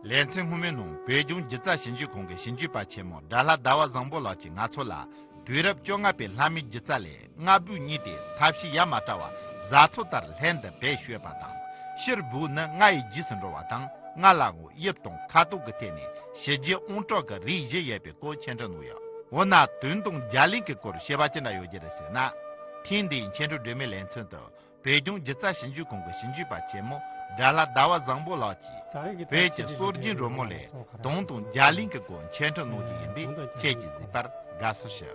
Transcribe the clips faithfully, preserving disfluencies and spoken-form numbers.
ལེ་ཚན་སྔོན་མའི་ནང་བོད་ལྗོངས་སྒྱུ་རྩལ་ཞིབ་འཇུག་ཁང་གི་ཞིབ་འཇུག་པ་ཆེན་མོ་དགྲ་ལྷ་ཟླ་བ་བཟང་པོ་ལགས་ཀྱིས་ང་ཚོ་ལ། དུས་རབས་བཅོ་ལྔ་པའི་ལྷ་མིའི་སྒྱུ་རྩལ་ལས་རྔ་སྦུག་གཉིས་ཏེ་ཐབས་ཤེས་ཡ་མ་བྲལ་བ་བཟའ་ཚོ་ལྟར་ལྷན་དུ་བེད་སྤྱོད་པ་དང་། ཕྱིར་སྦུག་ནི་རྔ་ཡི་རྗེས་སུ་འགྲོ་བ་དང་། རྔ་ལ་འོང་དབྱིབས་དང་ཁ་དོག་གི་ཐད་ནས་ཞི་རྒྱས་དབང་དྲག་གི་རིགས་བཞི་ཡོད་པའི་སྐོར་མཆན་འགྲེལ་གནང་ཡོད། འོ་ན་དོན་དང་རྒྱ་གླིང་གི་སྐོར་བཤད་པ་ཅི་འདྲ་ཡོད་རྒྱུ་རེད་ཟེར་ན། ཐེངས་འདིའི་མཆན་འགྲེལ་སྒྲོན་མེའི་ལེ་ཚན་དུ། བོད་ལྗོངས་སྒྱུ་རྩལ་ཞིབ་འཇུག་ཁང་གི་ཞིབ་འཇུག་པ་ཆེན་མོ་དགྲ་ལྷ་ཟླ་བ་བཟང་པོ་ལགས་ཀྱིས། ད་རེས་ཀྱི་བོད་ཀྱི་སྲོལ་རྒྱུན་རོལ་མོ་ལས་དོན་དང་རྒྱ་གླིང་གི་སྐོར་མཆན་འགྲེལ་གནང་རྒྱུ་ཡིན་པས། ཁྱེད་ཀྱིས་གཟིགས་པར་དགའ་བསུ་ཞུ།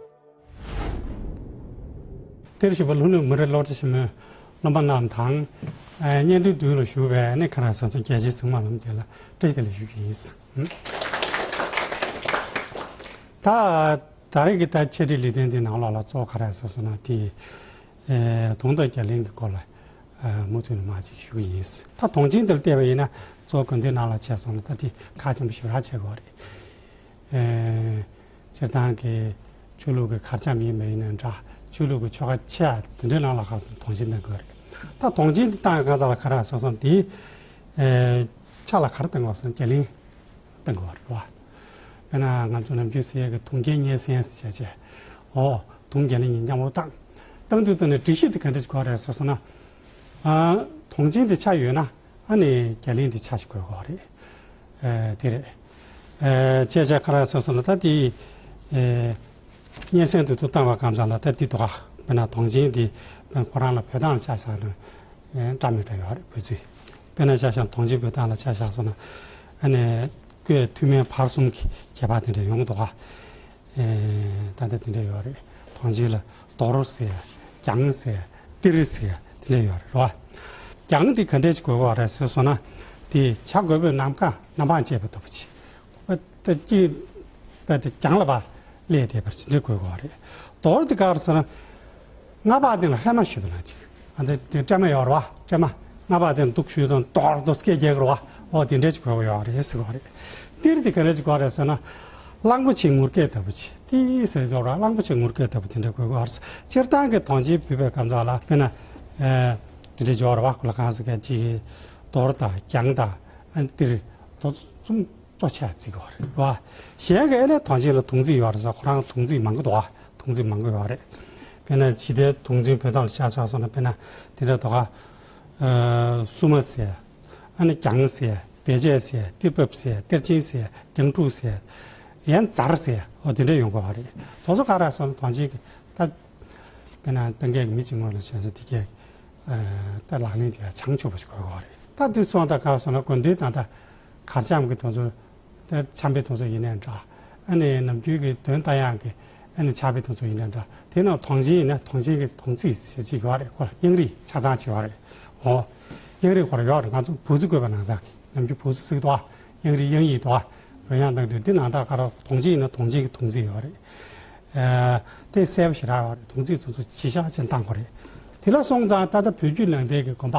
གཏེར་ཞུ་བ་ལྷུན་གྲུབ་མུ་རེ་བློ་གྲོས་ཆེན་མོས་རྣམ་པ་རྣམས་དང་། ཨ། སྙན་སྒྲོན་མདུན་ལ་བཞུགས་པའི་ནི་ཁ་ར་སོ་སོ་རྒྱལ་གཅེས་གཟིགས་མོ་ལྷན་རྒྱས་ལ་བཀྲ་ཤིས་བདེ་ལེགས་ཞུ་རྒྱུ་ཡིན། ད་ད་རེས་ཀྱི་ད་འཆད་ཁྲིད་ལས་དོན་འདི་ནང་ལོགས་ལ་གཙོ་བོ་ག་རེ་ཟེར་སོང་ན། དེ་ཨེ་དུང་དང་རྒྱ་གླིང་གི་སྐོར་ལ་ཨ་མུ་མཐུད་ནས་མར་ཅིག་ཞུ་གི་ཡིན། ད་དུང་ཆེན་འདིར་བལྟས་པ་ཡིན་ན་གཙོ་བོ་དགོན་སྡེའི་ནང་ལ་བྱས་སོང་ན་ད་དེ་ཁག་ཆེན་པོ་ཞེ་དྲག་ཆགས་ཀྱི་ཡོད་རེད། ཨེ་སྤྱིར་བཏང་གི་ཆོས་ལུགས་ཀྱི་གར་འཆམ་ཡིན་པ་ཡིན་ན་འདྲ། ཆོས་ལུགས་ཀྱི་ཆོ་ག་ཆེ་བ་དེ་འདྲའི་ནང་ལ་ཁག་ཙམ་དུང་ཆེན་གནང་གི་ཡོད་རེད། ད་དུང་ཆེན་འདི་བཏང་གང་ཟག་ལ་ག་རེ་ཟེར་སོང་། དེ་ཨེ་ཕྱག་ལ་ག་རེ་བཏང་གི་ཡོད་སོང་། རྒྱ་གླིང་། བཏང་དགོས་པ་རེད་བ། དཔེར་ན་ང་ཚོ་ནམ་རྒྱུན་ཟེར་ཡག་གི་དུང་རྒྱན་སྙན་སེང་ཟེར་བྱས། འོ། དུང་རྒྱ་གླིང་གཉིས་མཉམ་པོ་བཏང་། བཏང་དུས་དེ་ནས་སྒྲིག་གཞི་དེ་ག་འདྲ་ཞིག་དགོས་རེད་ཟེར་སོང་ན། ཨ། དུང་ཆེན་དེ་ཆགས་ཡོད་ན་ཨ་ནི་རྒྱ་གླིང་དེ་ཆགས་ཤིག་དགོས་དགོས་རེད། ཨེ་དེ་རེད། ཨེ་བྱས་བྱས་ག་རེ་ཟེར་སོང་ན་ད་དེ་ཨེ་སྙན་སེང་དེ་ཚོ་བཏང་བ་གང་ཟག་ལ་ད་དེ་འདུག་ག་དཔེར་ན་དུང་ཆེན་དེ་ཁོ་རང་ལ་བོད་ཐང་ལ་ཆགས་བཞག་ན་ཨེ་འདྲ་མི་འདྲ་ཡོད་རེད། བོད་ཚུལ། དཔེར་ན་ཆ་བཞག་དུང་ཆེན་བོད་ཐང་ལ་ཆ་བཞག་སོང་ན། ཨ་ནི་བཀོད་ཐུན་མིན་བར་གསུམ་གྱི་ཁྱད་པར་དེ་འདྲ་ཡོང་གི་འདུག་ག་ཨེ་ད་ལྟ་དེ་འདྲ་ཡོད་རེད། དུང་ཆེན་ལ་དོར་ཟེར། གྱང་ཟེར། ཏིར་ཟེར། དེ་འདྲ་ཡོད་རེད་བ། གྱང་དེ་ག་འདྲས་ཅིག་དགོས་ཀྱི་ཡོད་རེད་ཟེར་སོང་ན། དེ་བྱ་རྒོད་པོའི་ནམ་མཁའ་ནམ་འཕང་བཅད་པ་ལྟ་བུ་ཅིག་ད་ཅི་ད་དེ་གྱང་ལ་བ་སླེབས་བསྡད་པར་ཅི་འདྲ་དགོས་ཀྱི་ཡོད་རེད། དོར་དེ་ག་རེ་ཟེར་ན། རྔ་པ་སྟེང་ལ་སྲན་མ་གཞུས་པ་ནང་ཅིག་ཨ་འདི་སྲན་མ་ཡོད་རེད་བ། སྲན་མ་རྔ་པ་སྟེང་འདུག་གཞུས་དང་དོར་དོར་སྐད་རྒྱག་གི་རེད་བ། འོ་དེ་འདྲས་ཅིག་དགོས་ཀྱི་ཡོད་རེད་ཟེར་གྱི་ཡོད་རེད། ཏིར་དེ་ག་འདྲས་ཅིག་དགོས་རེད་ཟེར་ན། གླང་པོ་ཆེའི་ངུ་སྐད་ལྟ་བུ་ཅིག་ཏི་ཟེར་ཡོད་རེད་བ། གླང་པོ་ཆེའི་ངུ་སྐད་ལྟ་བུ་དེ་འདྲས་དགོས་ཀྱི་ཡོད་རེད། སྤྱིར་བཏང་གི་དོན་ཆེན་བུད་པའི་སྐབས་ལ་དཔེར་ན། ཨེ་དེ་འདྲས་ཡོད་རེད་བ། ཁོ་ལ་གང་ཟེར་ག་ཅིག་དོར་དང་གྱང་དང་ཨ་ཏིར་དོ་གསུམ། ལྟོ་ཆས་བརྩི་གི་ཡོད་རེད་བ། གཞན་གྱི་ཨེ་ནས་དོན་ཆེན་ལ་དུང་རྩིས་ཡོད་རེད་ཟེར། ཁོ་རང་དུང་རྩིས་མང་གི་འདུག་བ། དུང་རྩིས་མང་གི་ཡོད་རེད། དཔེར་ན་ཇི་ལྟར་དུང་རྩིས་བོད་ཐང་ལ་ཆ་བཞག་སོང་ན། དཔེར་ན་དེ་འདྲ་འདུག་ག་ཨ་སྲུ་མ་ཟེར། ཨ་ནི་གྱང་ཟེར། བེ་ཅད་ཟེར། ཏི་བབ་ཟེར། གཏེར་ཆེན་ཟེར། གྱང་ཕྲུག་ཟེར། ཡན་འཛར་ཟེར། འོ་དེ་འདྲ་ཡོང་གི་ཡོད་རེད། དེ་ཚོ་ག་རེ་ཟེར་ན་དོན་ཆེན་གྱི་ད། དཔེར་ན་ཏང་གི་མི་གཅིག་ངོས་ལ་བྱས་ན་དེ་གས། ད་ལག་ལེན་དེ་ལ་བྱང་ཆུབ་པ་ཞིག་དགོས་ཀྱི་ཡོད་རེད། ད་དེ་སོང་ད་ག་སོང་ན་དགོན་སྡེའི་ད་ལྟ་གར་འཆམ་གྱི་དུང་ཚོ། ད་འཆམ་པའི་དུང་ཚོ་ཡིན་ནའི་འདྲ། ཨ་ནི་ནམ་རྒྱུན་གྱི་དོན་ལྟ་ཡག་གི་ཨ་ནི་ཕྱག་དཔེའི་དུང་ཚོ་ཡིན་ནའི་འདྲ། དེ་ནང་དོན་ཆེན་ཡིན་ན་དོན་ཆེན་གྱི་དོན་རྩིས་ཟེར་ཅིག་ཡོད་རེད། ཁོ་དབྱངས་རིགས་ཆ་ཚང་ཅིག་ཡོད་རེད། འོ། དབྱངས་རིགས་ཁོ་ར་ཡོད་རེད། ང་ཚོ་བུ་ཚུ་བཀོད་པ་ནང་ལྟར་གྱི་ནམ་རྒྱུན་བུ་ཚུ་ཚིག་དོ། དབྱངས་རིགས་དབྱངས་ཡིག་དོ། བོད་ཡང་བཏང་དུས་འདི་ནང་ལྟར་ག་རེ་དོན་ཆེན་ཡིན་ན་དོན་ཆེན་གྱི་དོན་རྩིས་ཡོད་རེད། ཨ་དེ་གསལ་པོ་ཞེ་དྲག་ཡོད་རེད། དོན་རྩིས་དེ་ཚོ་ཇེ་ཤ་ཅན་བཏང་དགོས་རེད། དེ་ལ་སོང་ཙང་ད་ལྟ་བོད་བརྒྱུད་ནང་བསྟན་གྱི་དགོན་པ་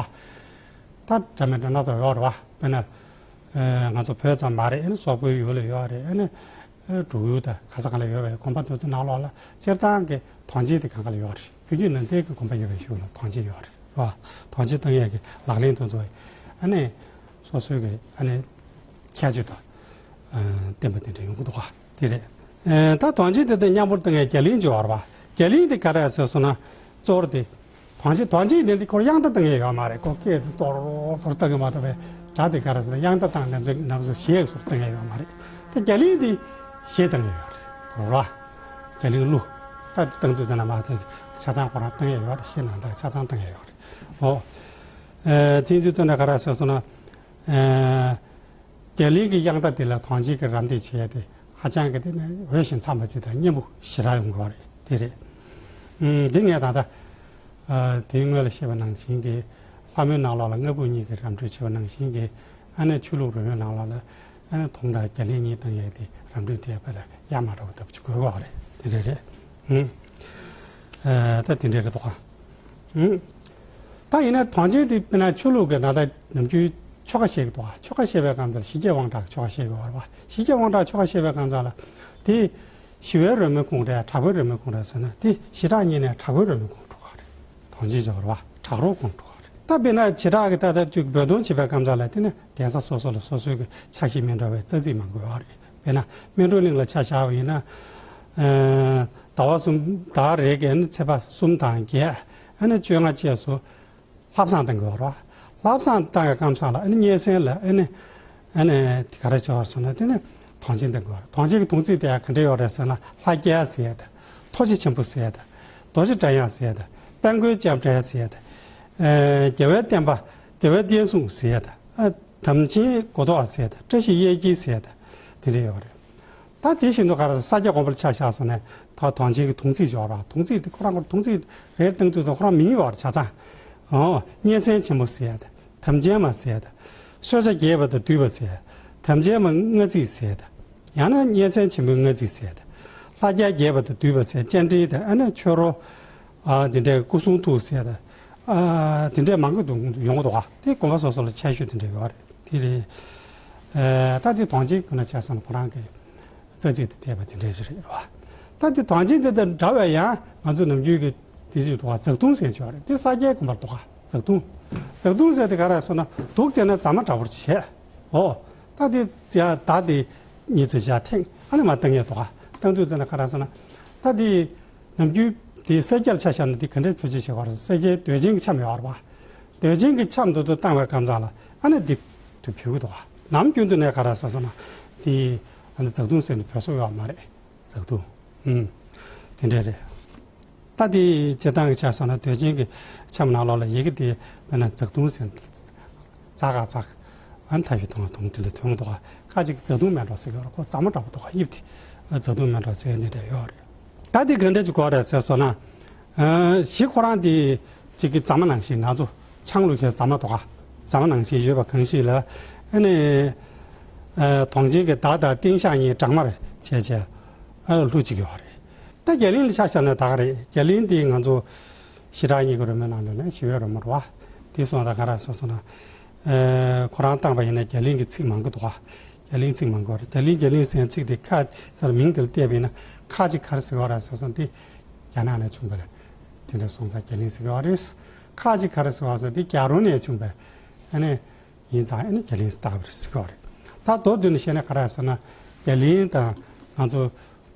ད་འདྲ་མི་འདྲ་སྣ་ཚོགས་ཡོད་རེད་བ། དཔེར་ན་ཨ་ང་ཚོ་བོད་ཙམ་མ་རེད། ཨ་ནི་སོག་པོའི་ཡུལ་ལ་ཡོད་རེད། ཨ་ནི་ཨ་འབྲུག་ཡུལ་དང་ག་ས་ག་ལ་ཡོད་པའི་དགོན་པ་དེ་ཚོ་ནང་ལོགས་ལ་སྤྱིར་བཏང་གི་དོན་ཆེན་དེ་གང་ག་ལ་ཡོད་རེད། བོད་བརྒྱུད་ནང་བསྟན་གྱི་དགོན་པ་ཡོད་པའི་གཞུག་ལ་དོན་ཆེན་ཡོད་རེད་བ། དོན་ཆེན་བཏང་ཡས་ཀྱི་ལག་ལེན་དེ་ཚོ་ཨ་ནི་སོ་སོའི་གི་ཨ་ནི་ཁྱད་ཆོས་དང་ཨ་བསྟན་པ་དེ་འདྲ་ཡོང་གི་འདུག་ག་དེ་རེད། ཨ་ད་དོན་ཆེན་དེ་དང་མཉམ་པོར་བཏང་ཡས་རྒྱ་གླིང་ཅིག་ཡོད་རེད་བ། རྒྱ་གླིང་དེ་ག་རེ་ཟེར་སོང་ན་གཙོ་བོ་དེ། དོན་ཆེན་དོན་ཆེན་དེ་འདི་ཁོར་དབྱངས་རྟ་བཏང་ཡས་ཡོད་མ་རེད། ཁོ་སྐད་དེ་དོར་དོར་བཏང་གི་མ་གཏོགས་པའི་སྒྲ་དེ་ག་རེ་ཟེར་ན་དབྱངས་རྟ་བཏང་ནས་ནམ་ཟེར་གཞས་ཟུར་བཏང་ཡས་ཡོད་མ་རེད། དེ་རྒྱ་གླིང་དེ་གཞས་བཏང་ཡས་ཡོད་རེད་བ། རྒྱ་གླིང་གླུ་ད་བཏང་དུས་ཙམ་ན་མ་ཚད་ཆ་ཚང་ཁོ་རང་བཏང་ཡས་ཡོད་རེད། གཞས་ནང་ད་ཆ་ཚང་བཏང་ཡས་ཡོད་རེད། འོ། ཨ་བཙན་འཛུལ་བཏང་ནས་ག་རེ་ཟེར་སོང་ན། ཨ་རྒྱ་གླིང་གི་དབྱངས་རྟ་དེ་ལ་དོན་ཆེན་གྱི་རམ་འདེགས་བྱས་ཏེ་ཧ་ཅང་གི་དེ་ནས་འོས་ཤིང་འཚམས་པ་ཅིག་དང་སྙན་པོ་ཞེ་དྲག་ཡོང་གི་ཡོད་རེད། དེ་རེད། ཨུམ་འདི་ངས་ད་ལྟ་ཨ་དེའི་སྔོན་ལ་བཤད་པ་ནང་བཞིན་གྱི་ལྷ་མོའི་ནང་ལོགས་ལ་རྔ་སྦུག་གཉིས་ཀྱི་རམ་འཕྲུལ་བྱས་པ་ནང་བཞིན་གྱི་ཨ་ནི་ཆོས་ལུགས་རོལ་མོའི་ནང་ལོགས་ལ་ཨ་ནི་དུང་དང་རྒྱ་གླིང་གཉིས་བཏང་ཡས་དེ་རམ་འཕྲུལ་དེ་ཡས་པ་ལ་ཡ་མ་འདྲ་བ་ལྟ་བུ་ཅིག་དགོས་ཀྱི་ཡོད་རེད། དེ་འདྲ་རེད། ཨུམ། ཨ་ད་དེ་འདྲ་རེད་འདུག་ག་ཨུམ། ད་ཡིན་ན་དོན་ཆེན་དེ་དཔེར་ན་ཆོས་ལུགས་ཀྱི་ནང་ད་ནམ་རྒྱུན་ཆོ་ག་བཤད་ཀྱི་འདུག་ག་ཆོ་ག་བཤད་པའི་སྐབས་དེར་ཞི་རྒྱས་དབང་དྲག་ཆོ་ག་བཤད་ཀྱི་ཡོད་རེད་བ། ཞི་རྒྱས་དབང་དྲག་ཆོ་ག་བཤད་པའི་སྐབས་དེར་ལ་དེ་ཞི་བའི་རོལ་མོའི་ཁོངས་རེད། དྲག་པོའི་རོལ་མོའི་ཁོངས་རེད་ཟེར་ན་དེ་ཞི་དྲག་གཉིས་ནས་དྲག་པོའི་རོལ་མོའི་ཁོངས་འགྲོ་གི་རེད། དོན་ཆེན་ཆོ་ག་རེད་བ། དྲག་རོལ་ཁོངས་འགྲོ་གི་རེད། ད་དཔེར་ན་བྱེ་བྲག་གི་ད་ལྟ་དུས་ཀྱི་འབོད་གཏོང་བྱེད་པའི་སྐབས་ལ་དེ་ནི་གདན་ས་སོ་སོ་ལ་སོ་སོའི་གི་ཆ་ཤས་མི་འདྲ་བའི་རྩ་ཚིག་མང་པོ་ཡོད་རེད། དཔེར་ན་སྨིན་གྲོལ་གླིང་ལ་ཆ་བཞག་པ་ཡིན་ན། ཨ་ཟླ་བ་གསུམ་ཟླ་བ་རེ་གི་ཨ་ནི་ཚེས་པ་གསུམ་དང་བརྒྱད། ཨ་ནི་བཅོ་ལྔ་བཅས་སུ་ལྷ་བསང་གཏང་གི་ཡོད་རེད་བ། ལྷ་བསང་བཏང་བའི་སྐབས་ལ་ཨ་ནི་སྙན་གསན་ལ་ཨ་ནི་ཨ་ནི་དེ་ག་རེ་བྱེད་པ་ཟེར་ན། དེ་ནི་དོན་ཆེན་གཏང་གི་ཡོད་རེད། དོན་ཆེན་གྱི་དོན་ཚིག་དེ་ཡང་ག་འདྲ་ཡོད་རེད་ཟེར་ན། ལྷ་རྒྱལ་ཟེར་ཡ་དང་། ཐུགས་རྗེ་ཆེན་པོ་ཟེར་ཡ་དང་། རྡོ་རྗེ་སྒྲ་དབྱངས་ཟེར་ཡ་དང་། དཔལ་མགོན་སྐྱབས་བྲལ་ཟེར་ཡ་དང་། ཨ་རྒྱལ་བའི་བསྟན་པ། རྒྱལ་བའི་བསྟན་སྲུང་ཟེར་ཡ་དང་། ཨ་དམ་ཅན་གོ་ཐོག་ཟེར་ཡ་དང་། བཀྲ་ཤིས་གཡས་འཁྱིལ་ཟེར་ཡ་དང་། དེ་འདྲ་ཡོད་རེད། ད་དེ་བཞིན་དུ་ག་རེ་ཟེར། ས་སྐྱ་དགོན་པ་ལ་ཆ་བཞག་སོང་ན། ད་དོན་ཆེན་གྱི་དོན་ཚིག་ཡོད་རེད། དོན་ཚིག་དེ་ཁོ་རང་ཁོ་རང་དོན་ཚིག་རེ་བཏང་དུས་ཙམ་ཁོ་རང་མིང་ཡོད་རེད། ཆ་ཚང་། ཨོ་སྙན་གསན་ཆེན་པོ་ཟེར་ཡ་དང་། དམ་ཅན་མ་ཟེར་ཡ་དང་། གསོལ་ཇ་རྒྱས་པ་དང་བསྡུས་པ་ཟེར་ཡ། དམ་ཅན་མ་མངའ་ཚིག་ཟེར་ཡ་དང་། ཡང་ན་སྙན་གསན་ཆེན་པོའི་མངའ་ཚིག་ཟེར་ཡ་དང་། ལྷ་རྒྱལ་རྒྱས་པ་དང་བསྡུས་པ་ཟེར། སྤྱན་འདྲེན་དང་། ཨ་ནི་མཆོད་རོལ། ཨ་དེ་འདྲའི་སྐུ་གསུང་ཐུགས་ཟེར་ཡ་དང་། ཨ་དེ་འདྲའི་མང་པོ་འདུག་ཡོང་གི་འདུག་ག་དེ་དགོན་པ་སོ་སོ་ལ་ཁྱད་ཆོས་དེ་འདྲ་ཡོད་རེད། དེ་རེད། ཨ་ད་དེ་དོན་ཆེན་གྱི་ནང་ཆ་བཞག་ན་ཁོ་རང་གི་རྩ་ཚིག་དེ་བལྟས་པ་དེ་འདྲ་ཞིག་རེད་བ། ད་དེ་དོན་ཆེན་དེ་དང་འདྲ་བའི་ཡང་ང་ཚོ་ནམ་རྒྱུན་གྱི་དེ་ཅིག་འདུག་ག་བཛྲ་དུང་ཟེར་ཅིག་ཡོད་རེད། དེ་ས་སྐྱའི་དགོན་པར་འདུག་ག་བཛྲ་དུང་། བཛྲ་དུང་ཟེར་དེ་ག་རེ་ཟེར་ན། དུག་བསྟེན་ན་རྫ་མ་འདྲ་པོ་བྱེད། ཨོ། ད་དེ་ཡ་ད་དེ་གཉིས་ཚེ་བཞག་ཐེངས་ཨ་ནི་མ་བཏང་ཡས་འདུག་ག་བཏང་དུས་དེ་ན་ག་རེ་ཟེར་ན། ད་དེ་ནམ་རྒྱུན་དེ་སེར་སྐྱ་ལ་ཆ་བཞག་ན་དེ་ག་འདྲའི་ཕྱོགས་ཆོས་བྱེད་དགོས་རེད། སེར་སྐྱའི་འདོད་ཆེན་གྱི་ཆམ་ཡོད་རེད་བ། འདོད་ཆེན་གྱི་ཆམ་དེ་ཚོ་བཏང་བའི་སྐབས་ལ་ཨ་ནི་དེ་དེ་བུད་ཀྱི་འདུག་ག་ནམ་རྒྱུན་དུ་ནས་ག་རེ་ཟེར་ཟེར་ན། དེ་ཨ་ནི་བཛྲ་དུང་ཟེར་ནས་བུད་སྲོལ་ཡོད་མ་རེད། བཛྲ་དུང་། ཨུམ། དེ་འདྲ་རེད། ད་དེ་སྤྱིར་བཏང་གི་ཆ་བཞག་ན་འདོད་ཆེན་གྱི་ཆམ་ནང་ལོགས་ལ་ཡི་གེ་དེ་དཔེར་ན་བཛྲ་དུང་ཟེར། ཛ་ག་ཛ་ག་ཨ་ནི་མཐའ་བཞི་དུང་ལ་དུང་དེ་འདྲ་ཐོན་གྱི་འདུག་ག་ཁ་ཅིག་བཛྲ་དུང་མེ་དྲོག་ཟེར་གྱི་ཡོད་རེད། ཁོ་རྫ་མ་འདྲ་པོ་འདུག་ག་དབྱིབས་དེ། བཛྲ་དུང་མེ་དྲོག་ཟེར་ནི་འདྲ་ཡོད་རེད། ད་དེ་ག་འདྲ་ཅིག་དགོས་རེད་ཟེར་སོང་ན། ཨ་གཞི་ཁོ་རང་དེ་གཅིག་གི་རྫ་མ་ནང་བཞིན། ང་ཚོ་ཆང་བླུགས་ཀྱི་རྫ་མ་འདུག་ག་རྫ་མ་ནང་བཞིན་ཡོད་པ་གང་ཞིག་ལ། ཨ་ནི་ཨ་དོན་ཆེན་གྱི་མདའ་དང་ཏིང་ཤག་གཉིས་སྦྲགས་མར་བྱས་བྱས་ཨ་ལྷུ་གཅིག་ཡོད་རེད། ད་རྒྱ་གླིང་ལ་ཆ་བཞག་ན་ད་ག་རེད། རྒྱ་གླིང་འདི་ང་ཚོ་ཞེ་དྲག་གཉིས་ཀྱི་རོལ་མོའི་ནང་ནས་ནི་ཞི་བའི་རོལ་མོ་རེད་བ། དེ་སོང་ད་ག་རེ་ཟེར་སོང་ན། ཨ་ཁོ་རང་བཏང་པ་ཡིན་ན་རྒྱ་གླིང་གི་ཚིག་མང་པོ་འདུག་ག་རྒྱ་གླིང་ཚིག་མང་པོ་རེད། རྒྱ་གླིང་རྒྱ་གླིང་ཟེར་ཚིག་དེ་ཁ་ས་མིང་དེ་ལ་བལྟས་པ་ཡིན་ན། ཁ་ཅིག་ག་རེ་ཟེར་བ་རེད་ཟེར་སོང་དེ་རྒྱ་ནག་ནས་བྱུང་བ་རེད། དེ་འདྲ་སོང་ཙང་རྒྱ་གླིང་ཟེར་གི་ཡོད་རེད། ཁ་ཅིག་ག་རེ་ཟེར་བ་ཟེར་དེ་རྒྱ་རོ་ནས་བྱུང་བ་ཨ་ནི་ཡིན་ཙང་ཨ་ནི་རྒྱ་གླིང་ཟེར་བཏགས་པ་རེད་ཟེར་གི་ཡོད་རེད། ད་མདོར་བསྡུས་ནས་བཤད་ན་ག་རེ་ཟེར་ན། རྒྱ་གླིང་དང་ང་ཚོ་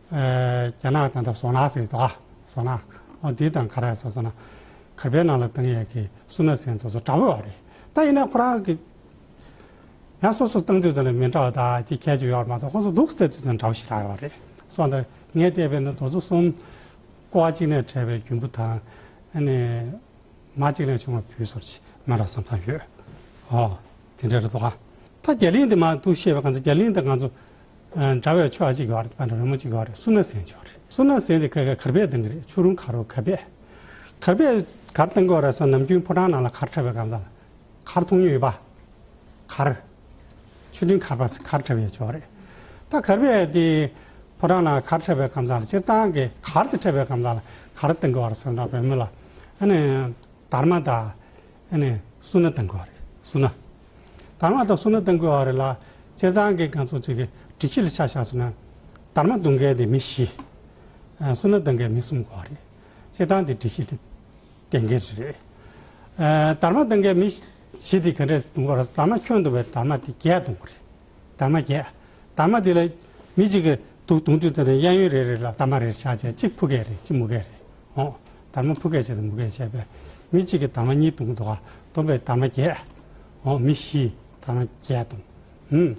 ཨ་རྒྱ་ནག་དང་ད་བཟོ་ནག་ཟེར་དོ། བཟོ་ནག་ཨོ་དེ་དང་ག་རེ་ཟེར་སོང་ན། གར་པའི་ནང་ལ་བཏང་ཡས་ཀྱི་སུ་ན་ཟེར་ཚོ་ཚོ་འདྲ་པོ་ཡོད་རེད། ད་ཡིན་ན་ཁོ་རང་གི་ཡང་སོ་སོ་བཏང་དུས་ཙམ་ལ་མི་འདྲ་བ་དང་དེ་ཁྱད་ཆོས་ཡོད་མ་གཏོགས་ཁོ་ཚོ་འདུག་སྟེ་དུས་ཙམ་འདྲ་པོ་ཞེ་དྲག་ཡོད་རེད། སོང་ཙང་ངས་བལྟས་པས་ན་དེ་ཚོ་གསུམ་ཀོ་བ་གཅིག་ནས་འཕྲད་པའི་རྒྱུན་བུ་དང་། ཨ་ནི་མ་གཅིག་ནས་བྱུང་བའི་བུ་སོགས་ཀྱི་མ་འདྲ་བསམ་བསམ་ཡོད། ཨོ་དེ་འདྲ་རེད་འདུག་ག་ད་རྒྱ་གླིང་དེ་མ་འདུག་བཤད་པའི་སྒང་ཚོ་རྒྱ་གླིང་དང་ང་ཚོ་ཨ་འདྲ་བའི་ཕྱོགས་གཅིག་ཡོད་རེད། པ་འདྲ་རི་མོ་གཅིག་ཡོད་རེད། སུ་ན་ཟེར་གྱི་ཡོད་རེད། སུ་ན་ཟེར་དེ་ག་ག་གར་པས་བཏང་གི་རེད། ཆུ་རུང་གར་རོ་གར་པས། གར་པས་གར་བཏང་གི་ཡོད་རེད་ཟེར། ནམ་རྒྱུན་ཕོ་བྲང་ནང་ལ་གར་འཁྲབ་པའི་སྒང་ཚ་ལ། གར་མཐོང་མྱོང་ཡོད་པ། གར། ཆོས་མཐུན་གར་པ་གར་འཁྲབ་ཡས་ཆོག་རེད། ད་གར་པས་དེ་ཕོ་བྲང་ནང་གར་འཁྲབ་པའི་སྐབས་ལ་སྤྱིར་བཏང་གི་གར་དེ་འཁྲབ་པའི་སྐབས་ལ་གར་བཏང་གི་ཡོད་རེད་ཟེར་ན་བོད་མི་ལ། ཨ་ནི་དར་མ་དང་ཨ་ནི་སུ་ན་བཏང་གི་ཡོད་རེད། སུ་ན། དར་མ་དང་སུ་ན་བཏང་གི་ཡོད་རེད་ལ། སྤྱིར་བཏང་གི་ང་ཚོ་ཅིག་གི་སྒྲིག་གཞི་ལ་ཆ་བཞག་སོང་ན། དར་མ་བཏང་མཁན་དེ་མི་བཞི། ཨ་སུ་ན་བཏང་མཁན་མི་གསུམ་དགོས་རེད། སྤྱིར་བཏང་དེ་སྒྲིག་གཞི་དེ། གཏན་འཁེལ་རེད། ཨ་དར་མ་གཏོང་མཁན་མི་བཞི་དེ་ག་འདྲས་གཏོང་དགོས་རེད། དར་མ་ཁྱོན་བསྡོམས་པའི་དར་མ་དེ་བརྒྱད་གཏོང་དགོས་རེད། དར་མ་བརྒྱད། དར་མ་དེ་ལ་མི་གཅིག་གིས་འདུག་གཏོང་དུས་དེ་ནས་གཡས་གཡོན་རེ་རེ་ལ་དར་མ་རེ་བཞག་བྱས། གཅིག་ཕུ་སྐད་རེད། གཅིག་མུ་སྐད་རེད། འོ། དར་མ་ཕུ་སྐད་བྱས་དང་མུ་སྐད་བྱས་པས་མི་གཅིག་གིས་དར་མ་གཉིས་གཏོང་གི་འདུག་ག་བསྡོམས་པས་དར་མ་བརྒྱད། འོ། མི་བཞི་དར་མ་བརྒྱད་གཏོང་། ཧུམ།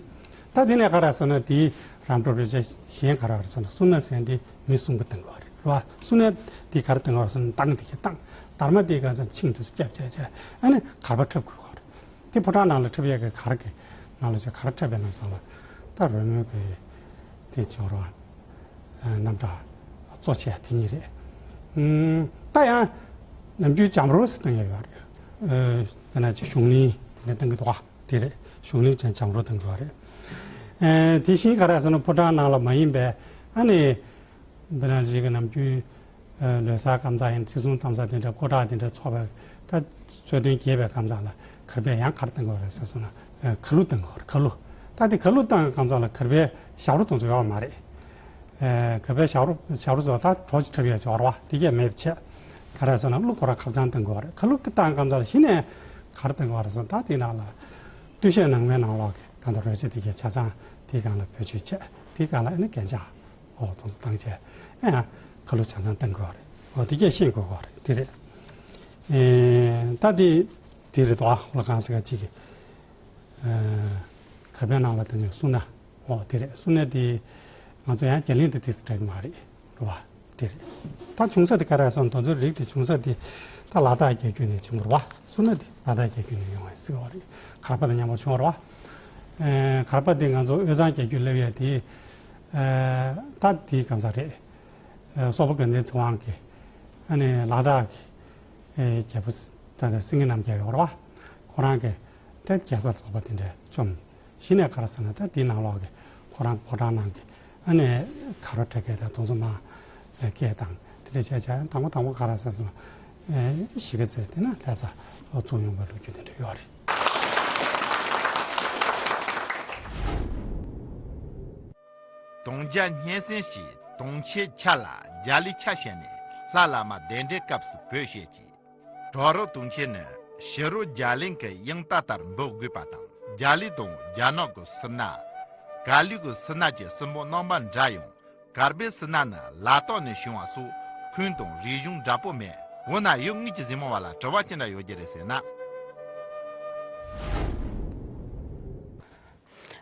ད་དེ་ནས་ག་རེ་ཟེར་ན། དེའི་རང་གྲོལ་རེ་བྱ་གཞན་ག་རེ་རེད་ཟེར་ན། སུ་ན་ཟེར་འདི་མི་གསུམ་པོ་གཏོང་གི་ཡོད་རེད། རེད་བ། སུ་ན་འདི་ག་རེ་གཏོང་གི་ཡོད་རེད་ཟེར་ན། མདངས་འདི་གས་བཏང་། དར་མ་འདི་ག་ཟེར་ན་ཆིངས་འདི་ཚོ་རྒྱབ་བྱས་བྱས། ཨ་ནི་གར་པ་འཁྲབ་དགོས་ཡོད་རེད། དེ་ཕོ་བྲང་ནང་ལ་འཁྲབ་ཡས་ཀྱི་གར་གྱི་ནང་ལ་བྱས་གར་འཁྲབ་པའི་ནང་ཚང་ལ་ད་རོལ་མོའི་གི་དེ་སྦྱོར་བ། ཨ་རྣམ་གྲངས་གཙོ་ཆེ་དེ་གཉིས་རེད། ཨུམ། ད་ཡང་ནམ་རྒྱུན་འཇམ་རོལ་ཟེར་གཏོང་ཡས་ཡོད་རེད། ཨ་དཔེར་ན་ཅིག་གཞུང་གླིང་དེ་འདྲ་གཏོང་གི་འདུག་ག་དེ་རེད། གཞུང་གླིང་ཅན་འཇམ་རོལ་གཏོང་གི་ཡོད་རེད། ཨ་དེ་བཞིན་ག་རེ་ཟེར་ན། ཕོ་བྲང་ནང་ལ་མ་ཡིན་པའི་ཨ་ནི་འདི་ན་ཅིག་གི་ནམ་རྒྱུན་ཨ་ལོ་གསར་སྐབས་ལ་ཡིན། ཚེས་གསུམ་གཏམ་གསར་དེ་འདྲ་སྐུ་དྲག་དེ་འདྲ་ཚོགས་པའི་ད་གསོལ་སྟོན་རྒྱས་པའི་སྐབས་ལ་གར་པས་ཡང་ག་རེ་གཏོང་གི་ཡོད་རེད་ཟེར་སོང་ན། ཨ་ཁ་ལུ་གཏོང་གི་ཡོད་རེད། ཁ་ལུ། ད་དེ་ཁ་ལུ་གཏོང་སྐབས་ལ་གར་པས་ཞབས་བྲོ་གཏོང་ས་ཡོད་མ་རེད། ཨ་གར་པས་ཞབས་བྲོ་ཞབས་བྲོ་ཟེར་བ་ད་གྲོགས་ཅིག་འཁྲབ་ཡས་ཅིག་ཡོད་རེད་བ། དེ་གས་མེད་པ་བྱས། ག་རེ་ཟེར་ན། གླུ་ཁོ་རང་ཁ་བཏང་གཏོང་གི་ཡོད་རེད། ཁ་ལུ་གཏོང་སྐབས་ལ་གཞི་ནས་ ག་རེ་བཏང་གི་ཡོད་རེད་ཟེར་ན། ད་དེའི་ནང་ལ་སྟོད་གཞས་ནང་མའི་ནང་ལོགས་ཀྱི་ད་ལྟ་རོལ་ཆ་དེ་གའི་ཆ་ཚང་དེའི་སྒང་ལ་བེད་སྤྱོད་བྱས། དེའི་སྒང་ལ་ཨ་ནི་རྒྱན་ཆ་འོ་དེ་ཚོ་བཏང་བྱས། ཨེ་ཡང་ཁ་ལོ་ཆ་ཚང་བཏང་གི་ཡོད་རེད། འོ་དེ་གས་ཤེས་དགོས་ཀྱི་ཡོད་རེད། དེ་རེད། ཨེ་ད་དེ་དེ་རེད་དོ། ཨ་ཧོ་ལ་གང་ཟེར་ག་ཅིག་གི་ཨེ་གར་པའི་ནང་ལ་དེ་ནས་སུ་ན། འོ་དེ་རེད། སུ་ན་དེ་ང་ཚོ་ཡང་རྒྱ་གླིང་དེ་དེ་ཚོ་འདྲ་གི་མ་རེད། རེད་བ། དེ་རེད། ད་བྱུང་ས་དེ་ག་རེ་སོང་དེ་ཚོའི་རིགས་དེ་བྱུང་ས་དེ་ད་ལ་དྭགས་རྒྱལ་རྒྱུད་ནས་བྱུང་བ་རེད་བ། སུ་ན་དེ་ལ་དྭགས་རྒྱལ་རྒྱུད་ནས་ཡོང་བ་ཟེར་བ་རེད། གར་པ་དང་མཉམ་པོ་བྱུང་བ་རེད་བ། ཨེ་གར་པ་དེ་ང་ཚོ་དབུས་གཙང་རྒྱལ་རྒྱུད་སླེབས་ཡས་དེ་ཨེ་ད་དེའི་གང་ཟག་རེད། ཨེ་སོག་པོ་དགའ་ལྡན་ཚེ་དབང་གིས་ཨ་ནི་ལ་དྭགས་ཀྱི་ཨེ་རྒྱལ་པོ་ད་ལྟ་སེང་གེ་རྣམ་རྒྱལ་ཡོད་རེད་བ། ཁོ་རང་གིས་དེ་རྒྱལ་ས་ཚོགས་པ་དེ་འདྲ་བཅོམ། གཞི་ནས་ག་རེ་ཟེར་ན་ད་དེའི་ནང་ལོགས་ཀྱི་ཁོ་རང་ཕོ་བྲང་ནང་གི་ཨ་ནི་ག་རོ་ཁྲ་སྐད་དང་དེ་ཚོ་མ་སྐད་དང་དེ་འདྲ་བྱས་བྱས། དང་པོ་དང་པོ་ག་རེ་ཟེར་སོང་། ཨེ་གཞིས་ཀ་རྩེ་དེ་ན་ལྷ་ས་ལ་བཙུགས་ཡོང་བའི་ལོ་རྒྱུས་དེ་འདྲ་ཡོད་རེད། དུང་རྒྱ་སྙན་གསན་ཞེས་དུང་ཆེན་ཆ་ལ་རྒྱ་ལི་ཆ་བྱས་ནས་ལྷ་བླ་མ་གདན་འདྲེན་སྐབས་སུ་བོད་བཤད་ཀྱི། བྲག་རི་དུང་ཆེན་ནི་ཕྱི་རོལ་རྒྱ་གླིང་གི་དབྱིངས་རྟ་ལྟར་འབོད་དགོས་པ་དང་། རྒྱ་ལི་དང་རྒྱ་ནག་གི་སི་ན། ག་ལི་གི་སི་ན་བཅས་སྲིན་པོ་རྣམ་པ་འདྲ་ཡང་། གར་པའི་སི་ན་ནི་ལ་དྭགས་ནས་བྱུང་བ་སོགས་ཁུངས་དང་རིག་གཞུང་འདྲ་པོ་མེད། འོ་ན་ཡུལ་དངོས་ཀྱི་གཟིགས་མོ་བ་ལ་དྲི་བ་ཅི་འདྲ་ཡོད་ཀྱི་རེད་ཟེར་ན།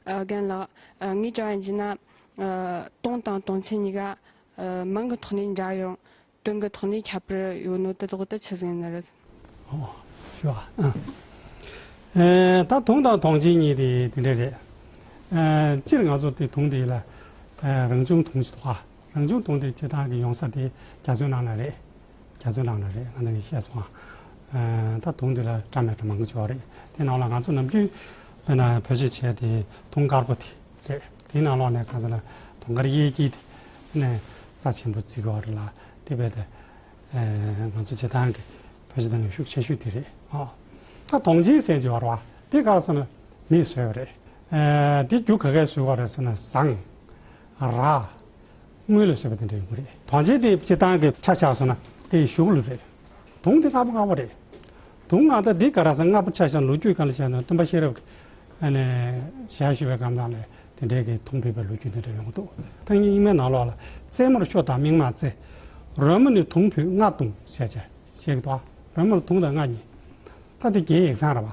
ཨ་རྒན་ལགས། ཨ་ངས་དྲི་བ་ཡིན་ན། ཨ་དུང་དང་དུང་ཆེན་གཉིས་ཀ་ཨ་མིང་གི་ཐོག་ནས་འདྲ་ཡང་དོན་གྱི་ཐོག་ནས་ཁྱད་པར་ཡོད་ནོ་དེ་དག་ཏུ་ཆི་ཟིག་ཡིན་ནི་རེད། ཨོ། ཞུ་བ། ཨ། ཨེ་ད་དུང་དང་དུང་ཆེན་གཉིས་དེ་དེ་འདྲ་རེད། ཨེ་སྤྱིར་ང་ཚོ་དེ་དུང་དེ་ལ་ཨེ་རང་བྱུང་དུང་ཞིག་འདུག་ག་རང་བྱུང་དུང་དེ་སྤྱིར་བཏང་གི་ཡོང་ས་དེ་རྒྱ་མཚོའི་ནང་ལ་རེད། རྒྱ་མཚོའི་ནང་ལ་རེད། ང་ནས་བཤད་སོང་ཨ། ཨེ་ད་དུང་དེ་ལ་འདྲ་མི་འདྲ་མང་པོ་ཅིག་ཡོད་རེད། དེ་ནང་ལ་ང་ཚོ་ནམ་རྒྱུན་དཔེར་ན་བེད་སྤྱོད་བྱས་དེ་དུང་དཀར་པོ་དེ་རེད། དེའི་ནང་ལོགས་ནས་གང་ཟེར་ན་དུང་དཀར་གཡས་འཁྱིལ་དེ་ནས་རྩ་ཆེན་པོ་བརྩི་གི་ཡོད་རེད་ལ། དེ་བས་ཏེ་ཨེ་ང་ཚོ་སྤྱིར་བཏང་གི་བོད་སྤྱི་བཏང་གི་ཤུགས་ཆེ་ཤོས་དེ་རེད་ཨ། ད་དུང་ཆེན་ཟེར་གྱི་ཡོད་རེད་བ། དེ་ག་རེ་ཟེར་ན་མིས་བཟོས་པ་རེད། ཨེ་དེ་རྒྱུ་ག་གས་བཟོས་པ་རེད་ཟེར་ན་ཟངས། རག་དངུལ་ལ་བཟོས་པ་དེ་འདྲ་ཡོང་གི་རེད། དོན་ཆེན་དེ་སྤྱིར་བཏང་གི་ཆ་ཆགས་སོང་ན་དེ་གཞུག་ལ་རེད། དུང་དེ་སྔ་པོ་སྔ་པོ་རེད། དུང་ང་ད་འདི་ག་ར་ས་སྔ་པོ་ཆ་བཞག་ལོ་རྒྱུས་སྒང་ལ་བཤད་ན་སྟོན་པ་ཤེས་རབ་ཀྱི་ཨ་ནི་ཞལ་བཞུགས་པའི་སྐབས་ནང་ལ་དེ་འདྲའི་གི་དུང་ཕུལ་བའི་ལོ་རྒྱུས་དེ་འདྲ་ཡོང་གི་འདུག་ཐང་རྙིང་མའི་ནང་ལོགས་ལ་རྩེ་མོར་ཤོ་དང་མིག་མ་རྩེ། རོལ་མོ་ནི་དུང་ཕུལ་རྔ་བརྡུང་ཟེར་བྱས་བཤད་ཀྱི་འདུག་རོལ་མོར་དུང་དང་རྔ་གཉིས། ད་དེ་རྒྱའི་ཡིག་ཚང་རེད་བ།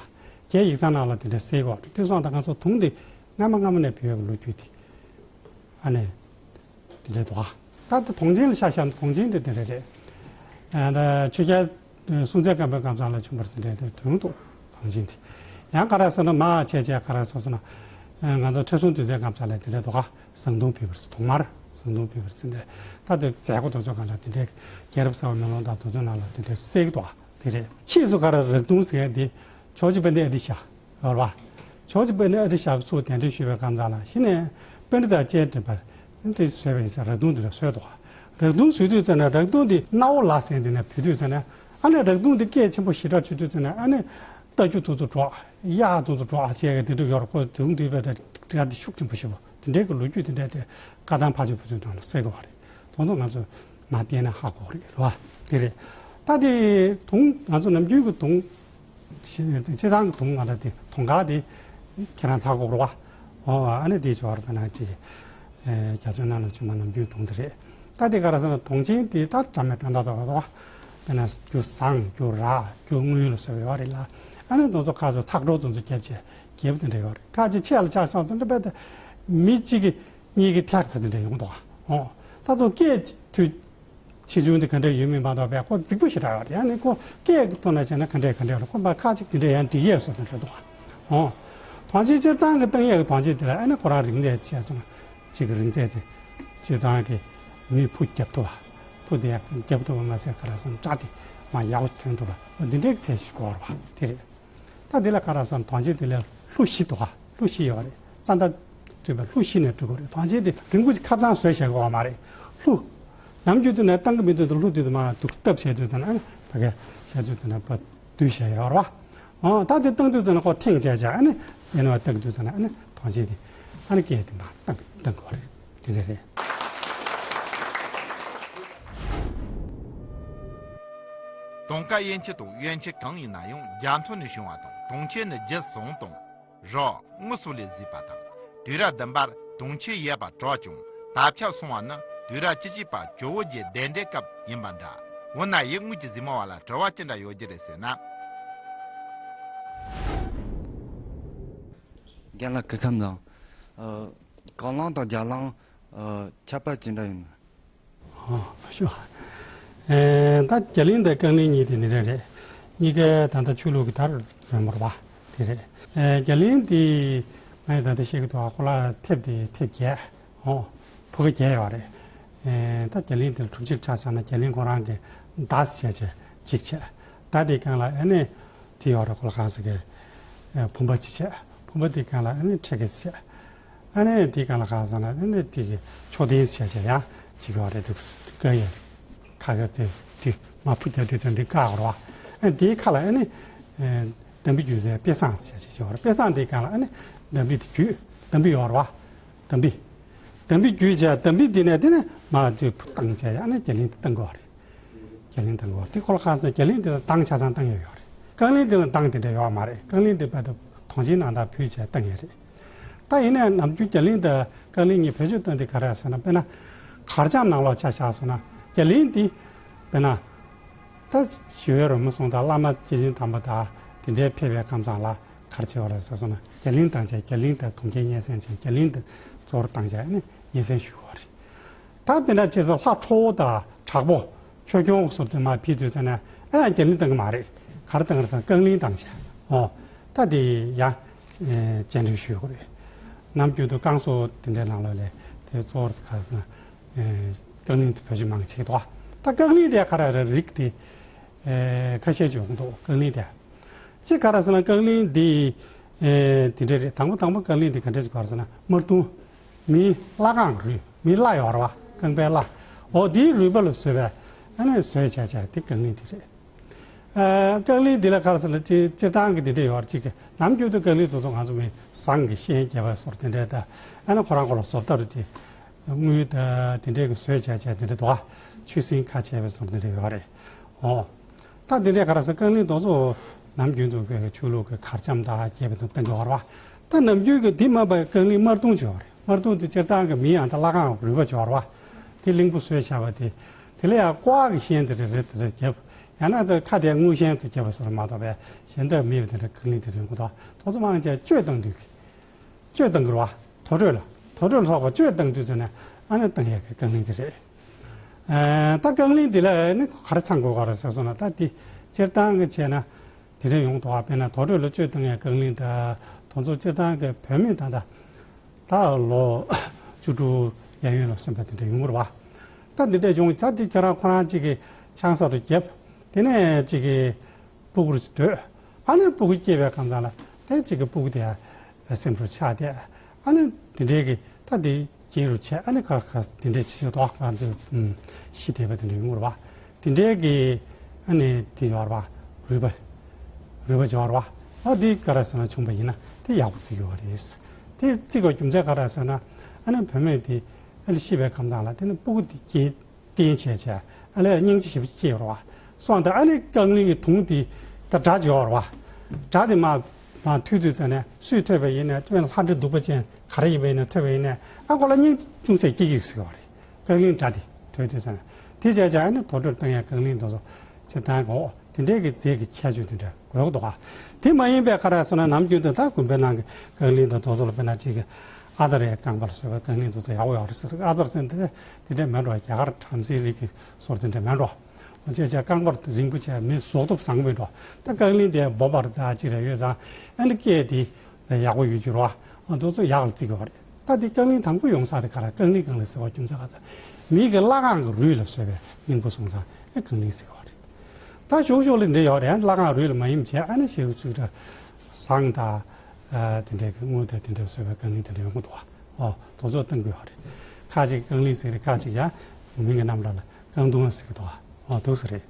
རྒྱའི་ཡིག་ཚང་ནང་ལ་དེ་འདྲ་གསལ་གོ་དེ་སོང་ད་ང་ཚོ་དུང་དེ་སྔ་མ་སྔ་མ་ནས་ཕུལ་བའི་ལོ་རྒྱུས་དེ་ཨ་ནི། དེ་འདྲའི་འདུག་ག་ད་ལྟ་དུང་ཆེན་ལ་ཆ་བཞག་ན་དུང་ཆེན་དེ་དེ་འདྲ་རེད། ཨ་ད་ཆོས་རྒྱལ་སྲོང་བཙན་སྒམ་པོའི་སྐབས་སུ་ལ་བྱུང་བར་ཟིན་འདྲའི་དེ་དོན་དུ་དུང་ཆེན་དེ། ཡང་ག་རེ་ཟེར་ན་མ་ཆེ་ཆེ་ག་རེ་སོ་སོ་ན། ང་ཚོ་ཁྲི་སྲོང་ལྡེ་བཙན་སྐབས་སུ་ལ་དེ་འདྲའི་འདུག་ག་ཟངས་དུང་ཕུལ་བར་དུང་དམར་ཟངས་དུང་ཕུལ་བར་ཟིན་འདྲའི་ད་དེ་མཛད་སྒོ་དེ་ཚོ་གང་ལ་དེ་འདྲའི་རྒྱལ་རབས་གསར་བའི་མེ་ལོང་དང་དེ་ཚོ་ནང་ལ་དེ་འདྲའི་གསལ་གི་འདུག་ག་དེ་རེད། ཕྱིས་སུ་ག་རེ་རག་དུང་ཟེར་ཡ་འདི་ཇོརྗ་པེ་ནེ་ཨ་ཏི་ཤ་ཡོད་རེད་བ། ཇོརྗ་པེ་ནེ་ཨ་ཏི་ཤ་ཚུར་གདན་འདྲེན་ཞུས་པའི་སྐབས་ལ་གཞི་ནས་པཎྜི་ཏ་སྤྱན་འདྲེན་པར་འདི་བཟོས་པ་ཡིན་ཟེར་རག་དུང་འདི་ལ་བཟོས་འདུག་ག་རག་དུང་བཟོས་དུས་ཙམ་ན་རག་དུང་འདི་སྣ་བོ་ལ་ཟེར་འདི་ནས་བུད་དུས་ཙམ་ན་ཨ་ནི་རག་དུང་འདི་སྐད་ཆེན་པོ་ཞེ་དྲག་ཆུ་དུས་ཙམ་ན་ཨ་ནི་རྟ་རྒྱུག་དུ་ཚོ་འགྲོ་ཨ་གཡག་དུ་ཚོ་འགྲོ་ཨ་བྱས་གི་དེ་འདྲ་ཡོད་རེད། ཁོ་དུང་འདི་བས་ད་འདི་ཤུགས་ཆེན་པོ་ཞེ་པོ། དེ་འདྲའི་གི་ལོ་རྒྱུས་དེ་འདྲའི་དེ་བཀའ་ཐང་ཕ་ཆོས་པ་ཚོའི་ནང་ལ་གསལ་གི་བ་རེད། དེ་ཚོ་ང་ཚོ་མ་བལྟས་ན་ཧ་གོ་གི་རེད་བ། དེ་རེད། ད་དེ་དུང་ང་ཚོ་ནམ་རྒྱུན་གི་དུང་སྤྱིར་བཏང་གི་དུང་ང་ཚོ་དེ་དུང་དཀར་དེ་ཁྱེད་རང་ཚ་གོ་རེད་བ། ཨོ་ཨ་ནི་དེ་ཚོ་བར་པ་ན་ཅིག་རྒྱ་མཚོའི་ནང་ལ་བྱུང་བ་ནམ་རྒྱུན་དུང་དེ་རེད། ད་དེ་ག་རེ་ཟེར་ན་དུང་ཆེན་དེ་ད་འདྲ་མི་འདྲ་འདྲ་ཚོ་རེད་བ། དཔེར་ན་རྒྱུ་ཟངས་རྒྱུ་རག་རྒྱུ་དངུལ་ལ་སོགས་པ་ཡོད་རེད་ལ། ཨ་ནི་དེ་ཚོ་ཁ་ཚོ་ཚག་སྒྲོག་དེ་ཚོ་རྒྱབ་བྱས་རྒྱབ་དེ་འདྲ་ཡོད་རེད། ཁ་ཅིག་ཆེ་ལ་ཆགས་སོང་དེ་འདྲ་བས་ད་མི་གཅིག་གི་གཉིས་ཀྱི་ཐག་ཚ་དེ་འདྲ་ཡོང་འདུག་ཨོ། ད་ཚོ་སྐད་དུས་ཆེ་ཆུང་དེ་ག་འདྲ་ཡོད་མིན་མ་གཏོགས་པས་ཁོ་རྫིག་པོ་ཞེ་དྲག་ཡོད་རེད། ཡང་ནི་ཁོ་སྐད་ཀྱི་ཐོག་ན་བྱས་ན་ག་འདྲས་ག་འདྲས་རེད། ཁོ་མ་ཁ་ཅིག་དེ་འདྲས་ཡང་འགྲིག་ཡས་སོ་དེ་འདྲ་འདུག་ཨོ། དོན་ཆེན་སྤྱིར་བཏང་གི་བཏང་ཡས་ཀྱི་དོན་ཆེན་དེ་ལ་ཨ་ནི་ཁོ་རང་རིག་གནས་བྱས་སོང་ན་གཅིག་གི་རིག་རྩལ་དེ་སྤྱིར་བཏང་གི་མི་ཕུ་རྒྱབ་ཐུབ་པ། ཕུ་དེ་ཡང་རྒྱབ་ཐུབ་པ་མ་ཟད་ག་རེ་ཟེར་ན་སྐྲ་དེ་མ་ཡག་པོ་ཐོན་ཐུབ་པ་འདི་འདྲའི་ཚད་ཞིག་དགོས་རེད་བ། དེ་རེད། ད་འདི་ལ་ག་རེ་ཟེར་ན་དོན་ཆེན་དེ་ལ་ལྷུ་བཞི་འདུག་ག་ལྷུ་བཞི་ཡོད་རེད། རྩ་མདའ་སྤྲུལ་པའི་ལྷུ་བཞི་ནས་སྤྲུལ་དགོས་རེད། དོན་ཆེན་དེ་རིང་པོ་ཅིག་ཁ་ཚང་བཟོས་བཞག་དགོས་པ་མ་རེད། ལྷུ། ནམ་རྒྱུན་དུ་ནས་བཏང་གི་མི་འདུག་ཏུ་ལྷུ་དུས་དུ་མ་འདུག་སྟབས་བྱས་དུས་དུ་ན་ཨ་ནི་ད་གས་བྱས་དུས་དུ་ན་པ་བསྡུས་བཞག་ཡོད་རེད་བ། ཨོ་ད་དེ་བཏང་དུས་དུ་ན་ཁོ་ཐེངས་བྱས་བྱས་ཨ་ནི་ཡིན་ནོ་བཏང་དུས་དུ་ན་ཨ་ནི་དོན་ཆེན་དེ་ཨ་ནི་སྐད་དེ་མ་བཏང་བཏང་དགོས་རེད། དེ་འདྲ་རེད། དུང་དཀར་ཡན་ཆད་དང་ཡན་ཆད་གང་ཡིན་ན་ཡང་རྒྱ་མཚོ་ནས་བྱུང་བ་དང་། དུང་ཆེན་ནི་རྒྱུད་བཟང་དང་། རོ། དངོས་སུ་ལས་བཟོས་པ་དང་། དུས་རབས་བདུན་པར་དུང་ཆེན་ཡོད་པ་གྲགས་ཀྱང་། དར་ཁྱབ་སོང་བ་ནི་དུས་རབས་བཅུ་གཅིག་པ་ཇོ་བོ་རྗེ་གདན་འདྲེན་སྐབས་ཡིན་པ་འདྲ། འོ་ན་ཡུལ་དངོས་ཀྱི་གཟིགས་མོ་བ་ལ་དྲི་བ་ཅི་འདྲ་ཡོད་རྒྱུ་རེད་ཟེར་ན། རྒན་ལགས་སྐུ་ཁམས་བཟང་། ཨ། ཀ་གླིང་དང་རྒྱ་གླིང་། ཨ། ཁྱད་པར་ཅི་འདྲ་ཡོད་ན། ཨོ། ཞུ། ཨེ། ད་རྒྱ་གླིང་དང་ཀ་གླིང་གཉིས་དེ་ནི་རེ་རེད། གཉིས་ཀའི་ད་ལྟ་ཆོས་ལུགས་ཀྱི་དར་རོལ་མོར་བ་དེ་རེད། ཨེ། རྒྱ་གླིང་དེ་ང་ཡི་ད་ལྟ་བཤད་ཀྱི་འདུག་ཨ། ཁོ་ལ་ཐེབས་དེ་ཐེབས་བརྒྱད། ཨོ། ཕུ་གུ་བརྒྱད་ཡོད་རེད། ཨེ། ད་རྒྱ་གླིང་དེ་ལ་གྲུབ་ཆ་ཆ་བཞག་ན་རྒྱ་གླིང་ཁོ་རང་གི་མདའ་བྱས་བྱས་གཅིག་བྱས། མདའ་དེའི་སྒང་ལ་ཨ་ནི་དེ་ཡོད་རེད། ཁོ་ལ་གང་ཟེར་གི། ཨེ། བུམ་པ་གཅིག་བྱས། བུམ་པ་དེའི་སྒང་ལ་ཨ་ནི་ཁྲི་གེ་བྱས། ཨ་ནི་དེའི་སྒང་ལ་གང་ཟེར་ན་ཨ་ནི་དེ་གི་མཆོད་རྟེན་བྱས་བྱས་ཡང་གཅིག་ཡོད་རེད་འདུག་ཀ་ཡ། ཁ་ཁ་དེ་དེ་མ་ཕུ་རྒྱག་དུས་དེ་འདྲའི་བཀག་རོགས། ཨ། དེའི་ཁ་ལ་ཨ་ནི། ཨེ། འདམ་བུ་རྒྱུ་ཟེར་དཔེ་བཟང་ཟེར་ཅིག་ཡོད་རེད། དཔེ་བཟང་དེའི་སྒང་ལ་ཨ་ནི་འདམ་བུ་དེ་རྒྱུ། འདམ་བུ་ཡོད་རེད་བ། འདམ་བུ། འདམ་བུ་རྒྱུ་བྱས། འདམ་བུ་དེ་ནས་དེ་ནས་མ་དེ་བཏང་བྱས་ཡང་ཨ་ནི་རྒྱ་གླིང་དེ་བཏང་དགོས་རེད། རྒྱ་གླིང་བཏང་དགོས་རེད། དེ་ཁོ་ལ་གང་ཟེར་ན་རྒྱ་གླིང་དེ་ལ་མདངས་ཆ་ཚང་བཏང་ཡོད་ཡོད་རེད། ཀ་གླིང་དེ་ལ་མདངས་དེ་འདྲ་ཡོད་མ་རེད། ཀ་གླིང་དེ་བར་དུ་དུང་ཆེན་ནང་ལྟར་ཕུལ་བྱས་བཏང་ཡོད་རེད། ད་ཡིན་ནའི་ནམ་རྒྱུན་རྒྱ་གླིང་དང་ཀ་གླིང་གཉིས་བེད་སྤྱོད་བཏང་དེ་ག་རེ་ཟེར་ན། དཔེར་ན་གར་འཆམ་ནང་ལོགས་ཆ་བཞག་སོང་ན་རྒྱ་གླིང་འདི་དཔེར་ན་ད་ཞི་བའི་རོལ་མོ་གསུང་དང་བླ་མ་སྐྱེས་ཆེན་དམ་པ་དང་དེ་འདྲའི་ཕེབས་པའི་ཁམས་ཚང་ལ་གར་བྱེད་པ་རེད་ཟེར་སོང་ན་རྒྱ་གླིང་བཏང་བྱས། རྒྱ་གླིང་དང་དུང་རྒྱན་སྙན་གསན་བྱས། རྒྱ་གླིང་དུ་གཙོ་བོར་བཏང་བྱས་ནས་སྙན་གསན་ཞུ་བ་རེད། ད་དཔེར་ན་བྱས་ཙང་ལྷ་ཁྲོ་བོ་དང་དྲག་པོ། ཆོས་སྐྱོང་སོགས་དེ་མར་ཕུལ་དུས་ཙམ་ནས་ཨ་ཡང་རྒྱ་གླིང་བཏང་གི་མ་རེད། ག་རེ་བཏང་གི་རེད་ཟེར་ན་ཀ་གླིང་བཏང་བྱས། ཨོ། ད་དེ་ཡང་སྤྱན་འདྲེན་ཞུ་དགོས་རེད། ནམ་རྒྱུན་དུ་བསྐང་གསོ་དེ་འདྲའི་ནང་ལོགས་ལ་དེ་གཙོ་བོར་ག་རེ་ཟེར་ན་ཀ་གླིང་དེ་བེད་སྤྱོད་མང་བྱེད་ཀྱི་འདུག་ད་ཀ་གླིང་དེ་ག་རེ་རེད། རིགས་དེ་ཁ་ཤས་ཅིག་ཡོང་གི་འདུག་ཀ་གླིང་དེ། གཅིག་ག་རེ་ཟེར་ན་ཀ་གླིང་འདི། ཨེ། དེ་འདྲ་རེད། དང་པོ་དང་པོ་ཀ་གླིང་འདི་ག་འདྲ་ཞིག་ག་རེ་ཟེར་ན་དམར་གདུང་། མིའི་བླ་གང་རུས། མིའི་བླ་ཡོད་རེད་བ། རྐང་པའི་བླ། འོ་དེའི་རུས་པ་ལ་བཟོས་པའི་ཨ་ནི་བཟོས་བྱས་བྱས་དེ་ཀ་གླིང་འདི་རེད། ཨ། ཀ་གླིང་འདི་ལ་ག་རེ་ཟེར་ན་སྤྱིར་སྤྱིར་བཏང་གི་འདི་འདྲ་ཡོད་རེད། གཅིག་གི་ནམ་རྒྱུན་དུ་ཀ་གླིང་དེ་ཚོ་ང་ཚོ་མི་ཟངས་ཀྱི་ཤན་རྒྱབ་པ་སོགས་དེ་འདྲ་དང་། ཨ་ནི་ཁོ་རང་ཁོ་ལ་བཟོ་ལྟ་རུ་དེ། དངུལ་དང་དེ་འདྲའི་གི་བཟོས་བྱས་བྱས་དེ་འདྲ་འདུག་ཆུ་སྲིན་ཁ་བྱས་པའི་བཟོ་འདྲ་དེ་འདྲ་ཡོད་རེད། འོ། ད་དེ་འདྲའི་ག་རེ་ཟེར་ན་ཀ་གླིང་དེ་ཚོ་ནམ་རྒྱུན་དུ་གི་ཆོས་ལུགས་ཀྱི་གར་འཆམ་དང་རྒྱས་པའི་དང་བསྟན་གྱི་ཡོད་རེད་བ། ད་ནམ་རྒྱུན་གྱི་དེ་མ་པ་ཀ་གླིང་དམར་གདུང་ཅིག་ཡོད་རེད། དམར་གདུང་དེ་སྤྱིར་བཏང་གི་མི་ཡང་དག་བླ་གང་རུས་པ་ཅིག་ཡོད་རེད་བ། དེ་གླིང་བུ་བཟོས་བཞག་པ་དེ། དེ་ལ་ཡང་ཀོ་བ་གི་ཤན་དེ་འདྲ་རེ་རེ་རེ་རེ་རྒྱབ། ཡང་ན་དེ་ཁ་དེ་དངུལ་ཤན་དུ་རྒྱབ་པ་སོགས་མ་གཏོགས་པའི་གཞན་དག་མེད་པ་དེ་འདྲ་ཀ་གླིང་དེ་རིང་གོ་ད་དེ་ཚོ་མང་ཆེ་བ་གཅོད་བཏང་དུས་ཀྱི། གཅོད་བཏང་གི་རེད་བ། དུར་ཁྲོད་ལ། དུར་ཁྲོད་ལ་སོགས་པ་གཅོད་བཏང་དུས་ཚོད་ནས་ཨ་ནི་བཏང་ཡག་གི་རྐང་གླིང་དེ་རེད། ཨ། ད་རྐང་གླིང་འདི་ལ་ནི་ག་རེ་ཚང་དགོས་ག་རེ་ཟེར་སོང་ན། ད་འདི་སྤྱིར་བཏང་གི་བྱས་ན་དེ་འདྲ་ཡོང་གི་འདུག་བ། དཔེར་ན་དུར་ཁྲོད་ལ་གཅོད་བཏང་ཡག་རྐང་གླིང་དང་དེ་ཚོ་སྤྱིར་བཏང་གི་བུད་མེད་ད་ལྟ་ད་ལོ་བཅུ་དྲུག་གཡས་གཡོན་ལ་སོན་པ་དེ་འདྲ་ཡོང་གི་རེད་བ། ད་འདི་འདྲ་བྱུང་ད་འདི་ཁྱེད་རང་ཁོ་རང་གཅིག་གི་ཆང་ས་རུ་བརྒྱབ། དེ་ནས་གཅིག་གི་སྤུ་གུར་སྡོད། ཨ་ནི་སྤུ་གུ་སྐྱེས་པའི་ཁམས་ཚང་ལ་དེ་གཅིག་གི་སྤུ་གུ་དེ་སེམས་སུ་ཆགས་ཏེ། ཨ་ནི་དེ་འདྲའི་གི་ད་དེ་སྐྱེ་རུ་ཆད། ཨ་ནི་ཁ་ཁ་དེ་འདྲའི་ཆེ་ཆེ་དོག་ང་ཚོས་ཤི་དེ་བ་དེ་འདྲ་ཡོང་བ་རེད་བ། དེ་འདྲའི་གི་ཨ་ནི་དེ་ཡོད་རེད་བ། རུས་པ། རུས་པ་ཡོད་རེད་བ། ཨ་དེ་ག་རེ་ཟེར་ན་བྱུང་བ་ཡིན་ན་དེ་ཡག་པོ་བརྩི་གི་ཡོད་རེད། དེ་བརྩི་དགོས་རྒྱུ་མཚན་ག་རེ་ཟེར་ན་ཨ་ནི་བུད་མེད་དེ་ཨ་ནི་ཤི་བའི་ཁམས་ཚང་ལ་དེ་ནི་སྤུ་གུ་དེ་སྐྱེ། བསྟན་བྱས་བྱས་ཨ་ལས་སྙིང་རྗེ་ཞེ་པོ་སྐྱེས་ཡོད་རེད་བ། སོང་དུས་ཨ་ནི་རྐང་གླིང་གི་དུང་དེ་ད་སྒྲ་ཅིག་ཡོད་རེད་བ། སྒྲ་དེ་མར་མར་ཐོས་དུས་ཙམ་ནས་སུས་ཐོས་པ་ཡིན་ནའི་དཔེར་ན་ལྷ་འདྲེ་གདུག་པ་ཅན་ག་རེ་ཡིན་པ་ཡིན་ནའི་ཐོས་པ་ཡིན་ནའི་ཨ་ཁོ་ལ་སྙིང་ཅུང་ཟད་སྐྱེ་གི་ཡོད་ཟེར་བ་རེད། རྐང་གླིང་སྒྲ་དེ་ཐོས་དུས་ཙམ་ནས་དེ་བྱས་བྱས་ཨ་ནི་དུར་ཁྲོད་བཏང་ཡག་རྐང་གླིང་དེ་ཚོ་ཅི་ལྟར་གོ་དེ་འདྲའི་གི་རྫས་ཀྱི་ཁྱད་ཆོས་དེ་འདྲ་དགོས་ཀྱི་འདུག་ག་དེ་མ་ཡིན་པའི་ག་རེ་ཟེར་ན་ནམ་རྒྱུན་དུ་ད་དགོན་པའི་ནང་གི་རྐང་གླིང་དང་དེ་ཚོ་ལ་དཔེར་ན་ཅིག་གི་ཨ་ཙརྱའི་རྐང་པར་བཟོས་པའི་རྐང་གླིང་དེ་ཚོ་ཡག་པོ་ཡོད་རེད་ཟེར། ཨ་ཙར་ཟེར་དེ་དེ་འདྲ་མེད་འགྲོ། རྒྱ་གར་བྲམ་ཟེའི་རིགས་ཀྱི་སོར་དེ་འདྲ་མེད་འགྲོ། འོ་བྱས་བྱས་རྐང་པར་རིང་པོ་བྱས་མི་བཟོ་སྟོབས་བཟང་པོ་མེད་འགྲོ། ད་རྐང་གླིང་དེ་འབོ་བར་ད་ཅི་རེ་ཡོད་ཙང་ཨ་ནི་སྐད་དེ་ཡག་པོ་ཡོད་རྒྱུ་རེད་བ། འོ་དེ་ཚོ་ཡག་ལ་བརྩི་དགོས་པ་རེད། ད་དེ་རྐང་གླིང་དང་པོ་ཡོང་ས་དེ་ག་རེ་རྐང་གླིང་རྐང་གླིང་ཟེར་བ་རྒྱུ་མཚན་ག་ཚོད་མི་གི་བླ་གང་གི་རུས་ལ་བཟོས་པའི་གླིང་བུ་སོང་ཙང་ཨེ་རྐང་གླིང་ཟེར་གི་བ་རེད། ད་ཞོག་ཞོག་ལ་འདྲ་ཡོད་རེད། བླ་གང་རུས་ལ་མ་ཡིན་བྱས་ཨ་ནི་ཞེ་གི་ཚུལ་འདྲ་ཟངས་དང་དེ་འདྲའི་གི་དངུལ་དང་དེ་འདྲ་བཟོས་པའི་རྐང་གླིང་དེ་འདྲ་ཡོང་གི་འདུག་བ། ཨོ་དེ་ཚོ་བཏང་གི་ཡོད་རེད། ཁ་ཅིག་རྐང་གླིང་ཟེར་རེད། ཁ་ཅིག་ཡང་མིང་གི་རྣམ་གྲངས་ལ་རྐང་དུང་ཟེར་གི་འདུག་བ། ཨོ་འདུག་སེ་རེད།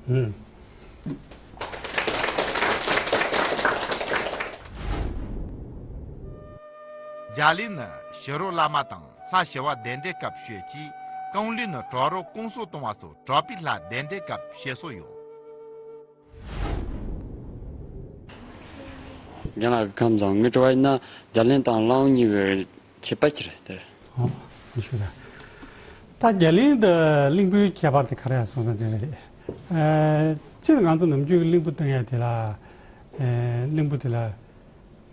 ཨུམ། རྒྱ་གླིང་ནི་ཕྱི་རོལ་བླ་མ་དང་ལྷ་ཞི་བ་གདན་འདྲེན་སྐབས་སྤྱོད་ཅིང་། ཀོང་གླིང་ནི་གྲོག་རོ་སྐོང་གསོ་གཏོང་བ་སོགས་གྲོག་པའི་ལྷ་གདན་འདྲེན་སྐབས་བྱེད་སྲོལ་ཡོད། རྒན་ལགས་ཀྱི་ཁམས་བཟང་། ངས་དྲི་བ་ཡིན་ན། རྒྱ་གླིང་དང་ལའོ་གཉིས་ཀྱི་ཁྱད་པར་ཅི་རེད་དེ། ཨོ། ཞུ་ད། ད་རྒྱ་གླིང་དང་གླིང་བུའི་ཁྱད་པར་དེ་ག་རེ་སོང་ཙང་དེ་རེད། ཨ། སྤྱིར་ང་ཚོ་ནམ་རྒྱུན་གླིང་བུ་བཏང་ཡ་དེ་ལ། ཨ། གླིང་བུ་དེ་ལ་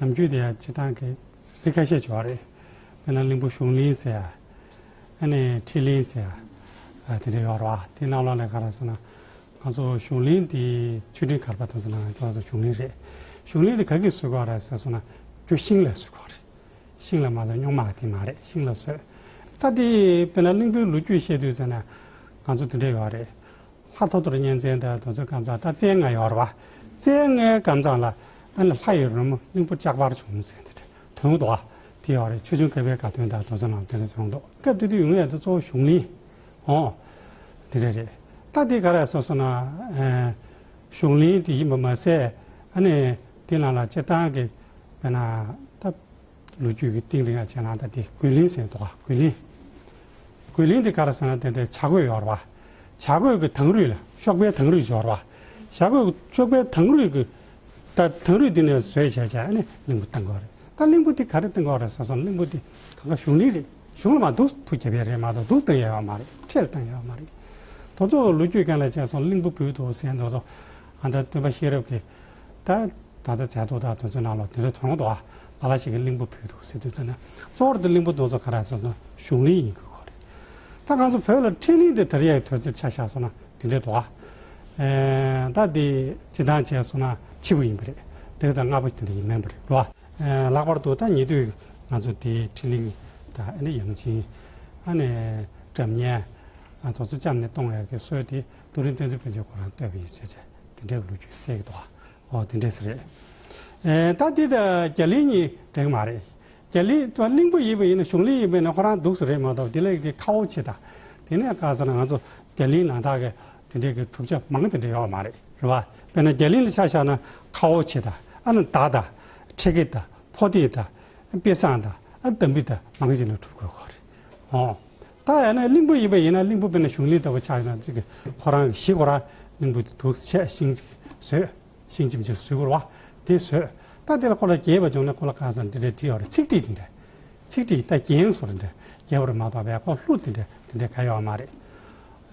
ནམ་རྒྱུན་དེ་ཡ་སྤྱིར་བཏང་གི་རིགས་ཁ་ཤས་ཅིག་ཡོད་རེད། དཔེར་ན་གླིང་བུ་གཞུང་གླིང་ཟེར་ཡ། ཨ་ནི་ཁྲི་གླིང་ཟེར་ཡ། ཨ། དེ་འདྲ་ཡོད་རེད་བ། དེ་ནང་ལོགས་ལ་ག་རེ་ཟེར་ན། ང་ཚོ་གཞུང་གླིང་དེ་ཆུ་སྤྲིན་གར་པ་དེ་ཚོ་ནང་ང་ཚོ་གཞུང་གླིང་རེད། གཞུང་གླིང་དེ་ག་གིས་བཟོས་ཀྱི་ཡོད་རེད་ཟེར་སོང་ན། རྒྱུ་ཤིང་ལ་བཟོས་ཀྱི་ཡོད་རེད། ཤིང་ལ་མ་གཏོགས་རྙོག་མ་དེ་མ་རེད། ཤིང་ལ་བཟོས། ད་དེ་དཔེར་ན་གླིང་བུའི་ལོ་རྒྱུས་བཤད་དུས་ཙམ་ན། ང་ཚོ་དེ་འདྲ་ཡོད་རེད། ལྷ་ཐོ་ཐོར་གཉན་བཙན་དང་དེ་ཚོའི་སྐབས་མཚམས། ད་བཙན་ལྔ་ཡོད་རེད་བ། བཙན་ལྔའི་སྐབས་མཚམས་ལ། ཨ་ནི་ལྷ་ཡི་རོལ་མོ་གླིང་བུ་ལྕགས་འབར་བྱུང་ཟེར་དེ་འདྲ་ཐོན་འདུག་བ། དེ་ཡོད་རེད། ཆོས་འབྱུང་བཀའ་པོད་དགའ་སྟོན་དང་དེ་ཚོ་ནང་དེ་འདྲ་བྱུང་འདུག་སྐབས་དེ་དུས་ཡོང་ཡ་དེ་གཙོ་བོ་གཞུང་གླིང་། ཨོ། དེ་འདྲ་རེད། ད་དེ་ག་རེ་སོང་ཟེར་ན། ཨ། གཞུང་གླིང་དེ་ཡིན་པ་མ་ཟད། ཨ་ནི་དེ་ནང་ལ་སྤྱིར་བཏང་གི། དཔེར་ན་ད་ལོ་རྒྱུས་ཀྱི་གཏིང་རིང་ང་བྱས་ན། ད་དེ་རྒོད་གླིང་ཟེར་འདུག་ག་རྒོད་གླིང་། རྒོད་གླིང་དེ་ག་རེ་ཟེར་ན། དེ་འདྲའི་བྱ་རྒོད་ཡོད་རེད་བ། བྱ་རྒོད་ཀྱི་དང་རུས་ལ། གཤོག་པའི་དང་རུས་ཡོད་རེད་བ། བྱ་རྒོད་ཀྱི་གཤོག་པའི་དང་རུས་ཀྱི། ད་དང་རུས་དེ་ནས་བཟོས་བྱས་བྱས། ཨ་ནི་གླིང་བུ་བཏང་གི་ཡོད་རེད། ད་གླིང་བུ་དེ་ག་རེ་བཏང་གི་ཡོད་རེད་ཟེར་སོང་ན། གླིང་བུ་དེ་གང་ག་གཞུང་གླིང་རེད། གཞུང་ལ་མར་འདུག་ཐུག་བརྒྱབ་ཡ་རེད་མ་གཏོགས་འདུག་བཏང་ཡ་ཡོད་མ་རེད། འཕྲལ་བཏང་ཡ་ཡོད་མ་རེད། དེ་ཚོ་ལོ་རྒྱུས་སྒང་ལ་བྱས་སོང་། གླིང་བུ་བུད་འདུག་ཟེར་མཁན་དེ་ཚོ། ཨ། ད་སྟོན་པ་ཤེས་རབ་ཀྱིས། ད་ད་ལྟ་མཛད་དུ་དང་དེ་ཚོའི་ནང་ལ་དེ་འདྲ་ཐོན་འདུག་ག་ལ་ལ་ཞིག་གིས་གླིང་བུ་བུད་འདུག་ཟེར་དུས་ཙམ་ན། གཙོ་བོར་དུ་གླིང་བུ་དེ་ཚོ་ག་རེ་ཟེར་ན་གཞུང་གླིང་ཡིན་དགོས་ཀྱི་རེད། ད་ང་ཚོ་བོད་ལ་ཁྲི་གླིང་དེ་དེ་རིང་ཡ་དུས་ཚོད་ཆ་བཞག་སོང་ན་དེ་འདྲ་འདུག་ག་ཨེ། ད་དེ་སྤྱིར་བཏང་བྱས་སོང་ན་ཕྱི་པོ་ཡིན་པ་རེད། དེ་དང་སྔ་པོ་དེ་འདྲ་ཡིན་མིན་པ་རེད། རེད་བ། ཨེ། ལྷག་པར་དུ་ད་ཉེ་དུས་ང་ཚོ་དེའི་ཁྲི་གླིང་དང་། ཨ་ནི་ཡང་ཅིན། ཨ་ནི་སྒྲ་སྙན། ཨ། དེ་ཚོ་བཅོམ་ནས་གཏོང་ཡག་གི་སྲོལ་དེ་རྡོ་རིང་བསྟན་འཛིན་ཕུན་ཚོགས་ཁོ་རང་བཏོད་པ་ཡིན་ཟེར་བྱས། དེ་འདྲའི་ལོ་རྒྱུས་གསལ་གྱི་འདུག་ག་ཨོ། དེ་འདྲས་རེད། ཨེ། ད་འདི་དང་རྒྱ་གླིང་གཉིས་འགྲིག་མ་རེད། རྒྱ་གླིང་དུ་གླིང་བུ་ཡིན་པ་ཡིན་ན། གཞུང་གླིང་ཡིན་པ་ཡིན་ན་ཁོ་རང་འདུག་སེ་རེད་མ་གཏོགས། དེ་ལས་ཀྱི་ཁ་བོ་ཆེ་ད། དེ་ནས་ག་རེ་ཟེར་ན། ང་ཚོ་རྒྱ་གླིང་ནང་ཐག་གི་དེ་འདྲས་ཀྱི་གྲུབ་ཆ་མང་དེ་འདྲ་ཡོད་མ་རེད། རེད་བ། དཔེར་ན་རྒྱ་གླིང་ལ་ཆ་བཞག་ན་ཁ་བོ་ཆེ་ད། ཨ་ནི་དར་ད། ཁྲི་གེ་ད། ཕོ་རྟིང་ད། དཔེ་བཟང་ད། ཨ། དམ་བི་ད། མང་ཆེ་ནས་གྲུབ་དགོས་ཀྱི་རེད། ཨོ། ད་ཡང་ན་གླིང་བུ་ཡིན་པ་ཡིན་ན། གླིང་བུ་དཔེར་ན་གཞུང་གླིང་ལྟ་བུ་ཆགས་ན། ཅིག་གི་ཁོ་རང་གི་གཞི་ཁོ་རང་གླིང་བུ་དེ་འདུག་བྱས། ཤིང་ཅིག་བཟོས། ཤིང་ཅིག་ཅིག་བཟོས་དགོས་རེད་བ། དེ་བཟོས། ད་དེ་ལ་ཁོ་ལ་རྒྱས་པ་བྱུང་ན། ཁོ་ལ་གང་ཟེར་ན་དེ་འདྲས་བྲིས་ཡོད་རེད། ཚིག་བྲིས་དེ་འདྲས། ཚིག་བྲིས་ད་རྒྱན་བཟོ་འདྲ་འདྲ་རྒྱས་པ་རེད་མ་གཏོགས། བས་ཁོ་གླུ་དེ་འདྲ་དེ་འདྲ་ག་ཡོད་མ་རེད།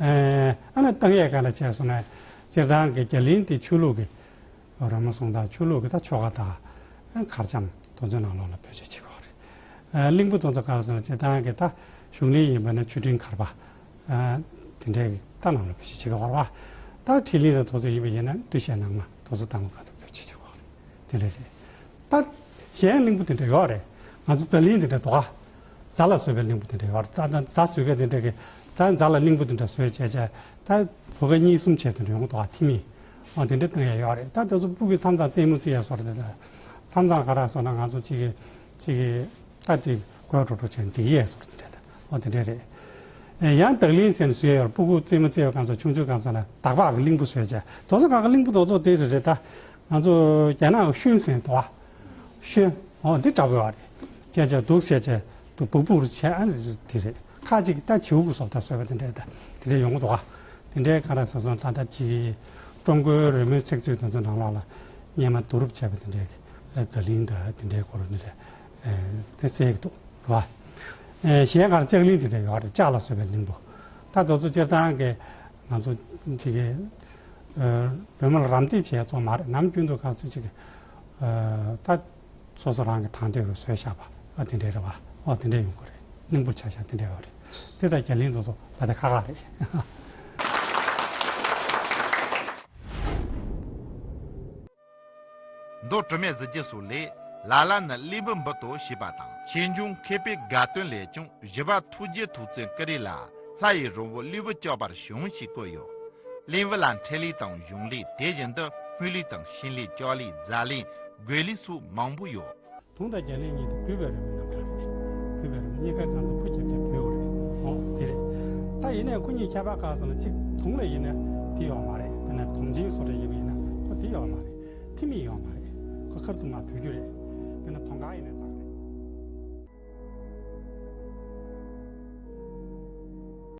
ཨེ། ཨ་ནི་བཏང་ཡས་སྒང་ལ་བྱས་སོང་ན། སྤྱིར་བཏང་གི་རྒྱ་གླིང་དེ་ཆོས་ལུགས་ཀྱི། རོལ་མོ་གསུང་སྟངས། ཆོས་ལུགས་ཀྱི་ད་ཆོ་ག་དང་། ཨ། གར་འཆམ་དེ་ཚོའི་ནང་ལོགས་ལ་བེད་སྤྱོད་བྱེད་ཀྱི་ཡོད་རེད། ཨ། གླིང་བུ་དེ་ཚོ་ག་རེ་ཟེར་ན། སྤྱིར་བཏང་གི་ད་གཞུང་གླིང་ཡིན་པ་ན་ཆུ་སྤྲིན་གར་པ། ཨ། དེ་འདྲའི་རྟ་ནང་ལ་བེད་སྤྱོད་བྱེད་ཀྱི་ཡོད་རེད་བ། ད་ཁྲི་གླིང་དང་དེ་ཚོ་ཡིན་པ་ཡིན་ན་གདུལ་བྱའི་ནང་མ་དེ་ཚོ་ལྟ་བུ་ག་ཚོད་བེད་སྤྱོད་བྱེད་ཀྱི་ཡོད་རེད། དེ་འདྲ་རེད། ད་གཞན་གླིང་བུ་དེ་འདྲ་ཡོད་རེད། ང་ཚོ་རྫ་གླིང་དེ་འདྲ་འདུག་ག་རྫ་ལ་བཟོས་པའི་གླིང་བུ་དེ་འདྲ་ཡོད་རེད། རྫ་རྫ་བཟོས་མཁན་དེ་འདྲ་གི། ད་རྫ་ལ་གླིང་བུ་དེ་འདྲ་བཟོས་བྱས་བྱས། ད་བུ་ག་གཉིས་གསུམ་བྱས་དེ་འདྲ་ཡོང་གི་འདུག་ག་ཐིམ་མིག། ཨ། དེ་འདྲ་བཏང་ཡས་ཡོད་རེད། ད་དེ་ཚོ་སྤུ་གུས་མཚམས་མཚམས་རྩེད་མོ་རྩེ་ཡས་བཟོ་འདྲ་དང་། མཚམས་མཚམས་ག་རེ་བཟོ་ན། ང་ཚོ་གཅིག་གིས་གཅིག་གིས་ད་ཅིག་གོས་འགྲོ་འགྲོ་བྱས་འགྲིག་ཡས་བཟོ་འདྲ་དེ་འདྲ་དང་། ཨོ། དེ་འདྲ་རེད། ཨེ། ཡང་དག་གླིང་ཟེར་ནས་བཟོས་ཡོད་རེད། སྤུ་གུ་རྩེད་མོ་རྩེ་བའི་སྐབས་སུ། ཆུང་ཆུང་སྐབས་སུ་ལ་དག་པ་གི་གླིང་བུ་བཟོས་བྱས། དེ་ཚོ་གང་ག་གླིང་བུ་དེ་ཚོ་དེ་རེད་རེད། ད་ང་ཚོ་རྒྱ་ནག་གི་ཤོན་ཟེར་འདུག་ག་ཤོན། ཨོ། འདི་འདྲ་པོ་ཡོད་རེད། སྐད་ཆ་འདུག་བཤད་བྱས་འདུག་སྦུག་སྦུག་རུ་བྱས། ཨ་ནི་དེ་རེད། ཁ་ཅིག་ད་བྱིའུ་གི་བཟོ་ལྟ་བཟོས་པ་དེ་འདྲས། ད་དེ་འདྲས་ཡོང་གི་འདུག་ག་དེ་འདྲས་ག་རེ་ཟེར་སོང་། ད་ལྟ་ཅིག་ཀྲུང་གོའི་རོལ་མོའི་ཚིག་མཛོད་དེ་ཚོ་ནང་ལོགས་ལ་སྔོན་མ་བསྡུ་རུབ་བྱས་པ་དེ་འདྲས། ཨ། རྫ་གླིང་དང་དེ་འདྲས་སྐོར་དེ་འདྲས། ཨ། དེ་གསལ་གྱི་འདུག་རེད་བ། ཨ། གཞན་ག་རེ་ལྕགས་གླིང་དེ་འདྲས་ཡོད་རེད། ལྕགས་ལ་བཟོས་པའི་གླིང་བུ། ད་དེ་ཚོ་སྤྱིར་བཏང་གི་ང་ཚོ་ཅིག་གི། ཨ། རོལ་མོ་ལ་རམ་འདེགས་བྱས་ཚོ་མ་རེད། ནམ་རྒྱུན་དུ་ག་ཚོད་ཅིག་གི། ཨ། ད་སོ་སོ་རང་གི་དང་འདོད་ཀྱི་བཟོས་བཞག་པ། ཨ། དེ་འདྲས་རེད་བ། ཨོ། དེ་འདྲས་ཡོང་གི་རེད། གླིང་བུར་ཆ་བཞག་དེ་འདྲས་ཡོད་རེད། དེ་ད་རྒྱ་གླིང་དེ་ཚོ་ད་དེ་ཁག་ཁག་རེད། མདོ་དྲི་མེད་གཟི་བརྗིད་སོགས་ལས། ལ་ལ་ནི་གླིང་བུ་འབུར་དུ་ཞེས་པ་དང་། ཆོས་འབྱུང་མཁས་པའི་དགའ་སྟོན་ལས་ཀྱང་། ཞི་བ་ཐུགས་རྗེའི་ཐུགས་བརྩེ་ཀུ་རེ་ལ། ལྷ་ཡི་རོལ་མོ་གླིང་བུ་ལྕགས་འབར་བྱུང་ཞེས་བཀོད་ཡོད། གླིང་བུ་ལ་འཕྲིན་ལས་དང་གཞུང་ལས། དེ་བཞིན་དུ་སྨོན་ལས་དང་ཤིང་ལས། ལྕགས་ལས། རྫ་ལས། རྒོད་ལས་སོགས་མང་པོ་ཡོད། དུང་དང་རྒྱ་གླིང་གཉིས་དེ་བུས་པའི་རི་མོའི་རྣམ་གྲངས་རེད། བུས་པའི་རི་མོ་གཉིས་ཀ་གང་ཚང་བུ་རྒྱབ་ཀྱང་བུས་པ་རེད། ཨོ། དེ་རེད། ད་ཡིན་ནའི་ཁོ་གཉིས་ཁྱད་པར་ག་རེ་ཟེར་ན། གཅིག་དུང་ལ་ཡིན་ན་དེ་ཡོད་མ་རེད། དཔེར་ན་དུང་ཆེན་སོགས་རེ་ཡིན་པ་ཡིན་ན་ཁོ་དེ་ཡོད་མ་རེད། ཐིམ་མིག་ཡོད་མ་རེད། ཁོ་ཁབ་ཙམ་མར་བུད་རྒྱུ་རེད། དཔེར་ན་དུང་དཀར་ཡིན་ན།